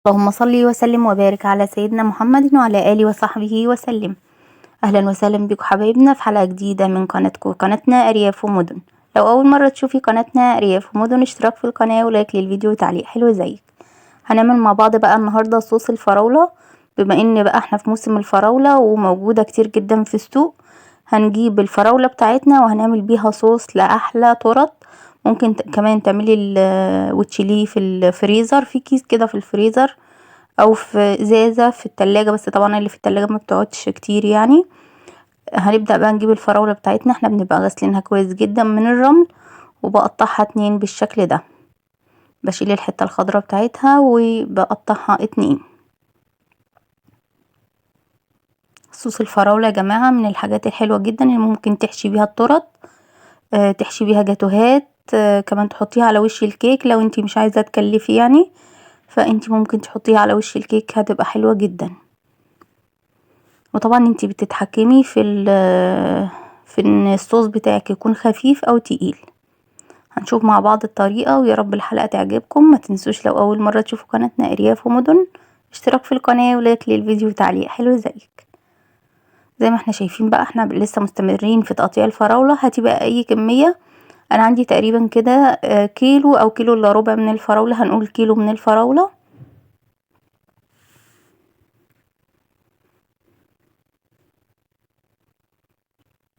اللهم صل وسلم وبارك على سيدنا محمد وعلى آله وصحبه وسلم. أهلا وسهلا بكم حبايبنا في حلقة جديدة من قناتكم قناتنا أرياف ومدن. لو أول مرة تشوفي قناتنا أرياف ومدن، اشتراك في القناة ولايك للفيديو وتعليق حلو زيك. هنعمل مع بعض بقى النهاردة صوص الفراولة، بما ان بقى احنا في موسم الفراولة وموجودة كتير جدا في السوق. هنجيب الفراولة بتاعتنا وهنعمل بيها صوص لأحلى تورت. ممكن كمان تعملي وتشيليه في الفريزر، في كيس كده في الفريزر او في ازازة في التلاجة، بس طبعا اللي في التلاجة ما بتقعدش كتير يعني. هنبدأ بقى نجيب الفراولة بتاعتنا، احنا بنبقى غاسلينها كويس جدا من الرمل، وبقطعها 2 بالشكل ده، بشيل الحتة الخضراء بتاعتها وبقطعها 2. صوص الفراولة يا جماعة من الحاجات الحلوة جدا اللي ممكن تحشي بيها التورت، تحشي بيها جاتوهات، كمان تحطيها على وش الكيك لو انتي مش عايزة تكلفي يعني، فانتي ممكن تحطيها على وش الكيك هتبقى حلوة جدا. وطبعا انتي بتتحكمي في ان الصوص بتاعك يكون خفيف او تقيل. هنشوف مع بعض الطريقة ويا رب الحلقة تعجبكم. ما تنسوش لو اول مرة تشوفوا قناتنا ارياف ومدن، اشتراك في القناة ولايك للفيديو وتعليق حلو زيك. زي ما احنا شايفين بقى احنا لسه مستمرين في تقطيع الفراولة. هاتي بقى اي كمية، انا عندي تقريبا كده كيلو او كيلو الا ربع من الفراولة، هنقول كيلو من الفراولة.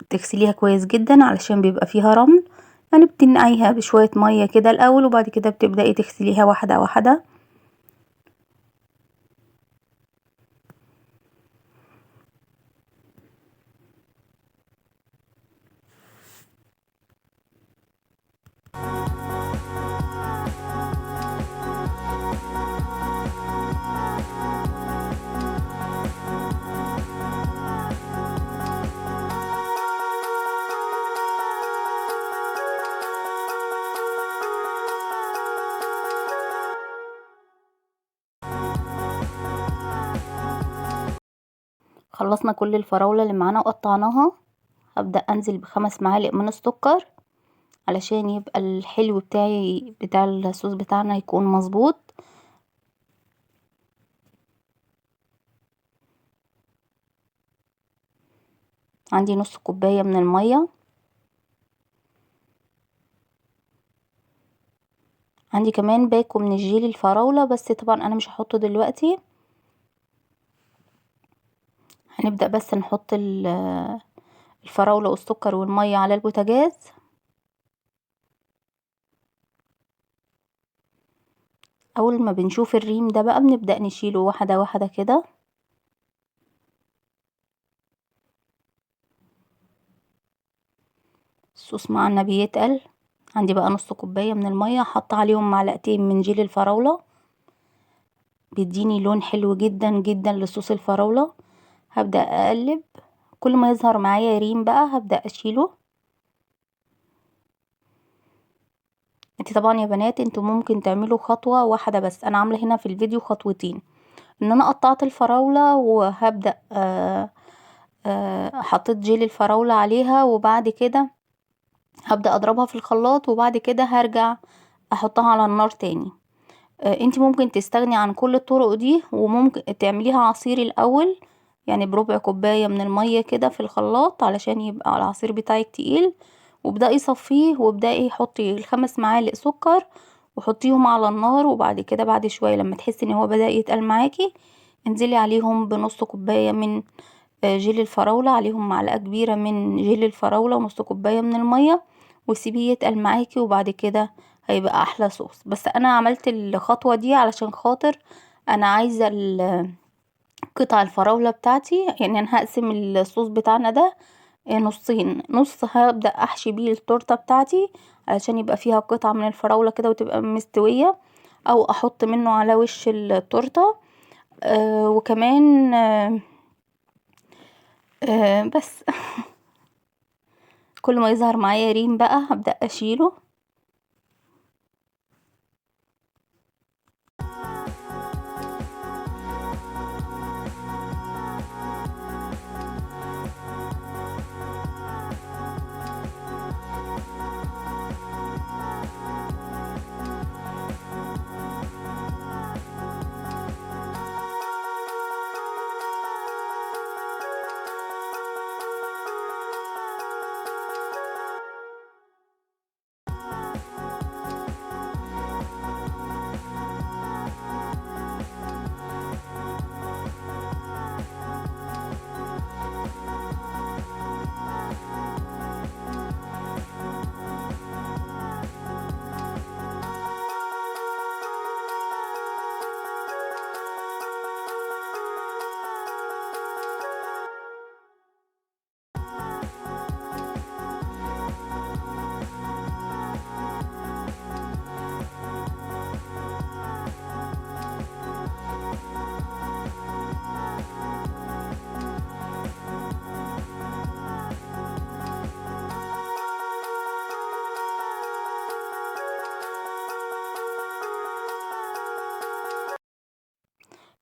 تغسليها كويس جدا علشان بيبقى فيها رمل، يعني بتنقعيها بشوية مية كده الاول، وبعد كده بتبدأي تغسليها واحدة واحدة. خلصنا كل الفراولة اللي معانا وقطعناها. هبدأ انزل ب5 معالق من السكر علشان يبقى الحلو بتاعي بتاع الصوص بتاعنا يكون مظبوط. عندي نص كوباية من المية، عندي كمان باكو من الجيل الفراولة، بس طبعا انا مش هحطه دلوقتي. هنبدأ بس نحط الفراولة والسكر والمية على البوتاجاز. اول ما بنشوف الريم ده بقى بنبدأ نشيله واحدة واحدة كده. الصوص معنا بيتقل. عندي بقى نص كوباية من المية، حاطة عليهم معلقتين من جيل الفراولة، بيديني لون حلو جدا جدا لصوص الفراولة. هبدأ اقلب، كل ما يظهر معايا ريم بقى هبدأ اشيله. انت طبعا يا بنات انتوا ممكن تعملوا خطوة واحدة بس، انا عاملة هنا في الفيديو خطوتين، ان انا قطعت الفراولة وهبدأ حطيت جيل الفراولة عليها، وبعد كده هبدأ اضربها في الخلاط، وبعد كده هرجع احطها على النار تاني. انت ممكن تستغني عن كل الطرق دي، وممكن تعمليها عصير الاول، يعني بربع كوباية من المية كده في الخلاط علشان يبقى العصير بتاعك تقيل، وابدأي صفيه، وابدأي حطي ال5 معالق سكر وحطيهم على النار، وبعد كده بعد شوية لما تحسي ان هو بدأ يتقل معاكي انزلي عليهم بنص كوباية من جيل الفراولة، عليهم معلقة كبيرة من جيل الفراولة ونص كوباية من المية، وسيبيه يتقل معاكي، وبعد كده هيبقى احلى صوص. بس انا عملت الخطوة دي علشان خاطر انا عايزة قطع الفراولة بتاعتي، يعني انا هقسم الصوص بتاعنا ده نصين، نص هبدأ احشي بيه التورتة بتاعتي علشان يبقى فيها قطعة من الفراولة كده وتبقى مستوية، او احط منه على وش التورتة. وكمان بس كل ما يظهر معايا ريم بقى هبدأ اشيله.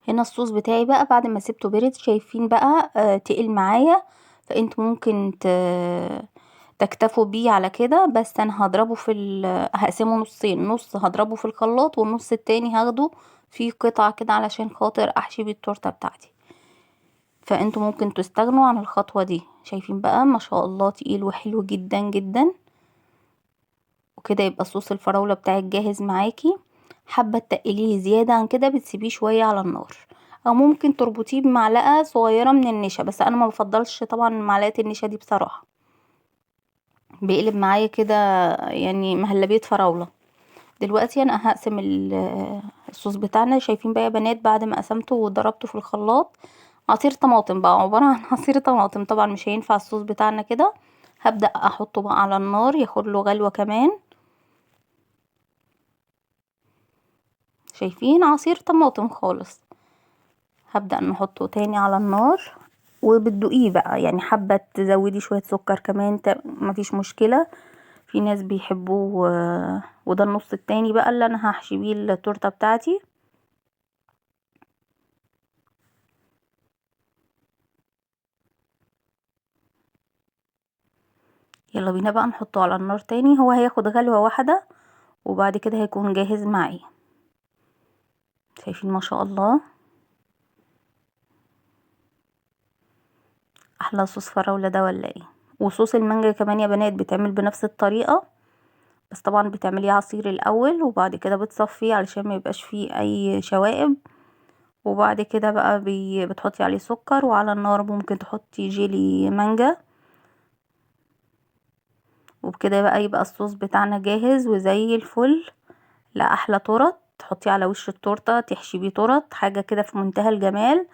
هنا الصوص بتاعي بقى بعد ما سبته برد، شايفين بقى تقل معايا، فانتوا ممكن تكتفوا بيه على كده، بس انا هضربه في هقسمه نصين، نص هضربه في الخلاط والنص التاني هاخده في قطع كده علشان خاطر احشي بيه التورتة بتاعتي. فانتوا ممكن تستغنوا عن الخطوة دي. شايفين بقى ما شاء الله تقيل وحلو جدا جدا. وكده يبقى صوص الفراوله بتاعك جاهز معاكي. حابة تقليه زيادة عن كده بتسيبيه شوية على النار، او ممكن تربطيه بمعلقه صغيرة من النشا، بس انا ما بفضلش طبعا معلقه النشا دي بصراحة، بيقلب معايا كده يعني مهلبية فراوله. دلوقتي انا هقسم الصوص بتاعنا. شايفين بقى يا بنات بعد ما قسمته وضربته في الخلاط عصير طماطم بقى، عبارة عن عصير طماطم. طبعا مش هينفع الصوص بتاعنا كده، هبدا احطه بقى على النار ياخد له غلوه كمان. شايفين عصير طماطم خالص. هبدا نحطه تاني على النار وبتدوقيه بقى، يعني حابة تزودي شوية سكر كمان مفيش مشكلة، في ناس بيحبوه. وده النص التاني بقى اللي انا هحشي بيه التورتة بتاعتي. يلا بينا بقى نحطه على النار تاني، هو هياخد غلوه واحدة وبعد كده هيكون جاهز معايا. شايفين ما شاء الله احلى صوص فراوله ده ولا ايه؟ وصوص المانجا كمان يا بنات بيتعمل بنفس الطريقة، بس طبعا بتعمليه عصير الاول وبعد كده بتصفية علشان ما يبقاش فيه اي شوائب، وبعد كده بقى بتحطي عليه سكر، وعلى النار ممكن تحطي جيلي مانجا، وبكده بقى يبقى الصوص بتاعنا جاهز وزي الفل. لا احلى تورت تحطيه على وش التورتة، تحشي بيه تورت، حاجة كده في منتهى الجمال.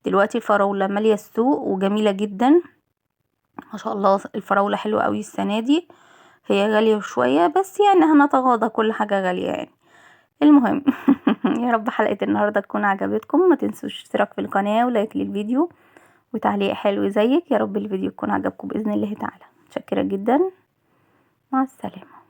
دلوقتي الفراوله ماليه السوق وجميلة جدا ما شاء الله، الفراوله حلوة قوي السنة دي، هي غالية شوية بس يعني هنتغاضى، كل حاجة غالية يعني. المهم يا رب حلقة النهارده تكون عجبتكم، ما تنسوش اشتراك في القناة ولايك للفيديو وتعليق حلو زيك. يا رب الفيديو يكون عجبكم باذن الله تعالى. متشكره جدا، مع السلامة.